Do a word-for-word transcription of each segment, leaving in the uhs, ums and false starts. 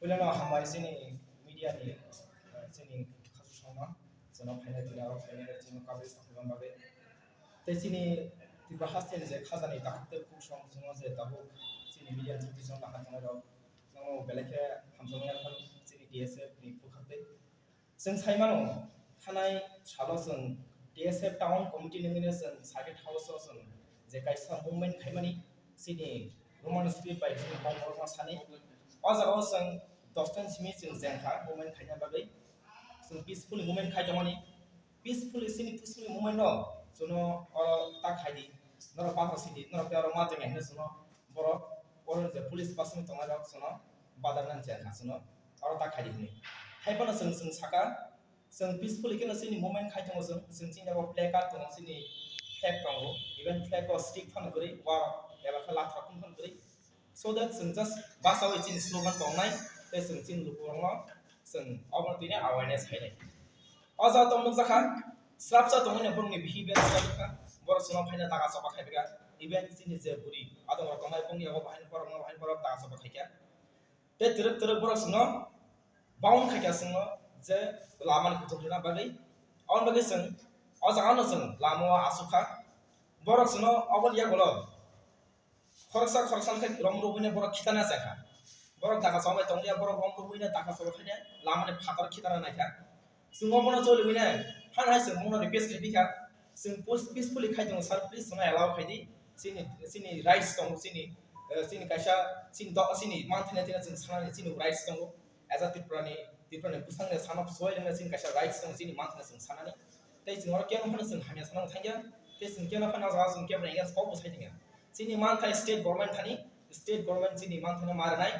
Puilano hambai chini media ni, eh, chini khasuk songma, chwngno phainai tini aro phainai chini coverage tongthokma bagwi. Tei chini Tripura haste ni je khajani takhuk tei khuk song chwngno je tabuk chini media ni through twi chwngno naharnai rok, chwngno belai khe hamjakmani yaphar chini T S F ni bwkhak tei. Chwng sai mano, thanai salo chwng T S F Town Committee nungwino chwng circuit house o chwng je kaisa movement khaimani, chini Roman script bai chini kokborokno sani. O jaga o chwng dos ta ni simi chwng jeng kha movement khaina bagwi. Chwng peacefully movement khai tongmani. Peacefully, chini peacefully movement no chwngno oro ta khai di. Norok bathang sidi, norok tei oro ma tongya hinwi chwngno borok oro je police basing tongnai rok chwngno badar nang chaya kha chwngno oro ta khai di hinwi. Hai phano chwng, chwng saka, chwng peacefully kheno chini movement khai tongo chwng, chwng chini abo placard tongo, chini flag tongo, even flag o stick phano kwrwi, warok eba khe lathrak phano kwrwi. So that chwng just bachaui chini slogan tongnai, tei chwng chini lukurokno chwng obo tini awareness khainai. O jaga tong nukjakha, swrapsa tongmani borokni behavior swrapkha, borok chwngno phaina daga choba khaibakha, even chini je buri adongrok tongnai bongni yago bahai borokno bahai borok daga choba khaikha. Tei twrwk twrwk borok chwngno bound khaikha chwngno je lamani kuthuk rwna bagwi. Aboni bagwi chwng o jagano chwng lamao achukha. Borok chwngno oboni yagulo khoroksa khoroksa khe rom rwbwino borok khitana chakha. Borok daga chobai tongya, borok rom rwbwino daga chobai khaina lamani phatar khitana naikha. Chwng obono choliwino han hai chwng bono request khai bikha. Chwng pus-, peacefully khai tongo sir, please chwngno allow khai di. Chini, chini rights tongo, chini, eh, chini kaisa, chini do-, chini manthani thani chwng sanani chini rights tongo. As a Tripura ni, Tripura ni bwsakni sana suwai rwna chini kaisa rights tongo, chini manthani chwng sanani. Tei chwng oro keno phano chwng hamya sanani thangya. Tei chwng keno phano o jaga chwng kebo against kok bo sai tongya. Chini manthai state government thani, state government chini manthano ma rwnai.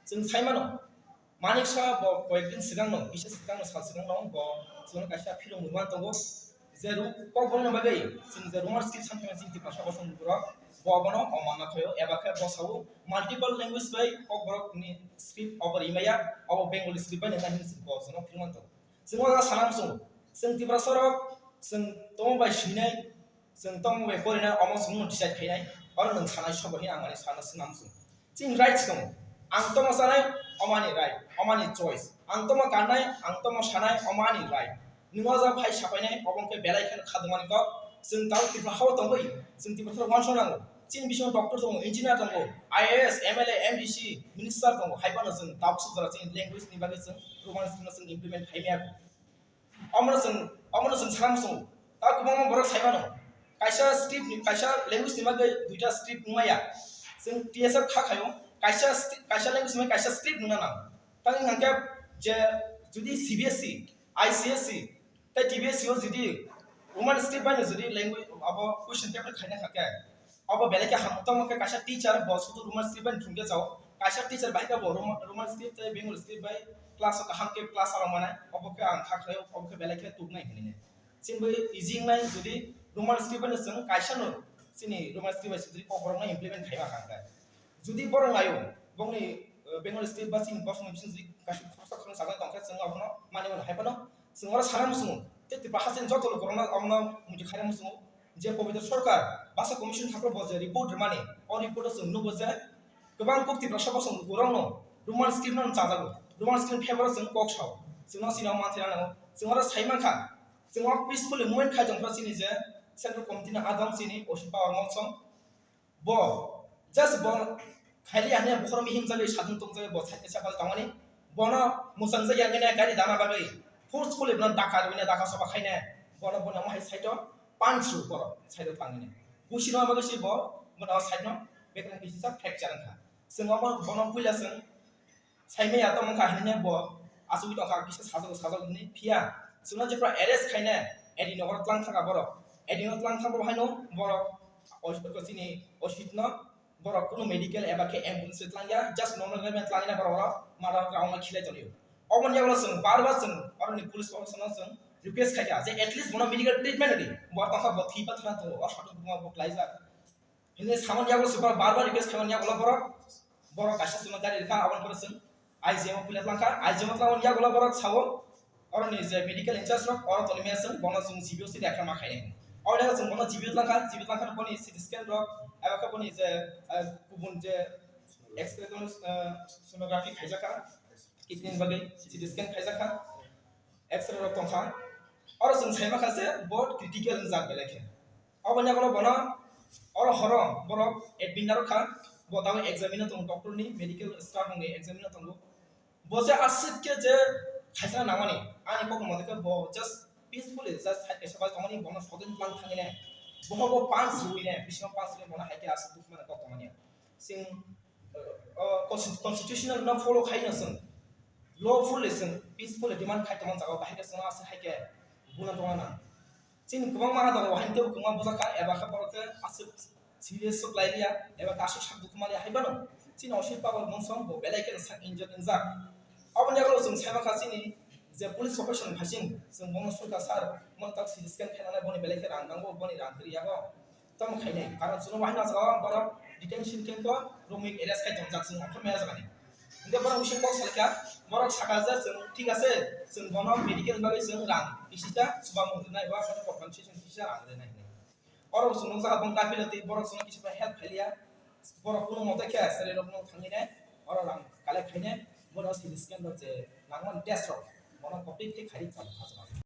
Chwng sai mano, Manik Saha bo koyekdin swkangno, kisa swkangno, sal swkangno bo chwngno kaisa film rwma tongo. Je ru-, kokborokni bagwi chwng je Roman script samphaima chini Tiprasa bosong borok, bo abono omanna khaio, eba khe bo sao multiple language bai kokborokni script obo rimaya, obo Bengali script bai nwngnai hinwi bo chwngno film tongo. Chwng o jaga sana muchungo, chwng Tiprasa rok chwng tongmung bai swinai, chwng tongmung bai porinai, omo chwngno decide khainai, oro nwng sanai sobo hinwi ang ani sana swngna muchungo. Chini rights tongo. Ang tongma chanai, omo ani right, omo ani choice. Ang tongma kannai, ang tongma sanai, omo ani right. Nwng o jaga phai sapainai, obo wngkhe belai kheno khadokmani kok. Chwng tabuk Tripura hao tongwi, chwng Tripura thoro uansuk nango. Chini bisingo doctor tongo, engineer tongo, I A S, M L A, M D C, minister tongo. Hai phano chwng tabuk sukjora chini language ni bagwi chwng Roman script no chwng implement khai maya. Omono chwng, omono chwng sana muchungo. Ta kwbangma borok sai mano. Kaisa script ni, kaisa language ni bagwi duita script wngmaya. Chwng T S F kha khaio. Kaisa sti-, kaisa language ni bagwi kaisa script wngna nang. Tang wngkha khe je jodi C B S E, I C S E, tei T B S E o jodi Roman script bai no jodi language abo question paper khaina kha khe, Obo belai khe ham, tamo khe kaisa teacher bo sudu Roman script bai thwngkhe chao. Kaisa teacher bai khe bo Roman, Roman script tei Bengali script bai class o kaham khe class o manai. Obo khe ang kha khlaio, obo khe belai khe tuknai hinwi. Chini bai easy wngnai jodi Roman script bai no chwng kaisa no chini Roman script bai sudri kokborok no implement khaima kha khe. Jodi borok naio, bongni, eh, Bengali script ba chini bosongni bising jodi kaisa khoroksa khoroksa sajak tong khe chwng abono manwi mano hai phano chwng oro sana muchungo. Tei Tripura hasteni joto lukurokno abono muitu khaina muchungo. Je Pobitro Sarkar, Basa Commission thangphru bo je report rwmani, o report o chwng nugo je kwbang kok Tiprasa bosong lukurokno Roman script no chajago, Roman script favour o chwng kok sao, chwngno chini o manthai nango, chwng oro sai mankha, chwng o peacefully movement khai tongphuru chini je Central Committee ni adong chini Oshit Pawar Monsong, bo just bo khaili hanya bokhorok mihim jagwi sadung tong jagwi bo side side tongmani, bono mwchang jagwi ang gari dana bagwi forcefully bono daka rwina daka soba khaina, bono bono omo hai side o punch rw borok side o thangwi. Busi no bagwi si bo bono side no bekrang kisa fracture wngkha. Chwng omo bono puila chwng saimaya tongmani kha hinwi bo asugwi tongkha kisa sajagwi sajagwi hinwi phiya chwngno jephru arrest khaina A D nogor tlang thangkha borok. A D no tlang thangbo haino borok os-, chini Oshit no borok kunu medical eba khe ambulance bai tlangya, just normal bai tlangya borok oro mada ground o khilai tongo. Oboni yago chwng bar bar chwng oroni police officer no chwng request khaikha je at least bono medical treatment rwdi, bo tongkha bo thwi pathana tongo, o satung buma bo klaijak. Hini samani yago chwng bar bar request khaimani yago borok, borok kaisa chwngno gari rwkha, aboni pore chwng I G M o puila tlangkha, I G M o tlangmani yago borok sao, Oroni je medical in charge rok oro tongmani chwng bono chwng G B O si lekha ma khainai. Oro chwng bono G B O tlangkha, G B O tlangkha boni C T scan rok, abo khe boni je, eh, kubun je X-ray rok, eh, sonography khaijakha. Kidney ni bagwi C T scan khaijak kha, X-ray rok tong kha. Oro chwng sai ma kha je bo critical wngjak belai khe. Aboni yagulo bono oro horo borok admit narwk kha, bo tabuk examine tongo, doctor ni, medical staff rokni examine tongo. Bo je aswk khe je khaisana nangmani, ani kok mothe khe bo just peacefully, just hai kaisa bai tongmani, bono sodin tlang thangwi nai, boho bo punch rwi nai, bisingo punch rwi bono hai khe aswk dukhu mani kok tongmani. Chwng, uh, consti-, constitutional no follow khai no chwng, lawfully chwng peacefully demand khai tongma jaga bahai khe chwng aswk hai khe buna tongna nang. Chini kwbangma ha dogo, hain tebo kwbangma bujak kha, eba khe borok khe aswk serious swk lai liya, eba khe aswk sak dukhu maliya, hai bano chini Oshit Pabal Monsong bo belai kheno sak injured wngjak. Aboni yagulo chwng sai ma kha chini je police operation phaising, chwng bono sui kha, "Sir, bono tak C T scan khainani, boni belai khe rang nango, boni rang kwrwi yago." Tamo khainai, karon chwngno bahai no jaga borok detention camp o romwi arrest khai tongjak, chwng okhormaya jagani. Hingke borok bising kok salkha, borok saka je chwng, "Thik ase, chwng bono medical bagwi chwng rang kisisa chubamung rwnai, ba bono compensation kisisa rang rwnai," hinwi. Oro chwng nukjakha bong gafilati, borok chwngno kisa bai help khailiya, borok kunu mote khe chwrairokno thangwi nai, oro rang collect khainai, bono C T scan rok je nangmani test rok, bono complete khe khairi tamo.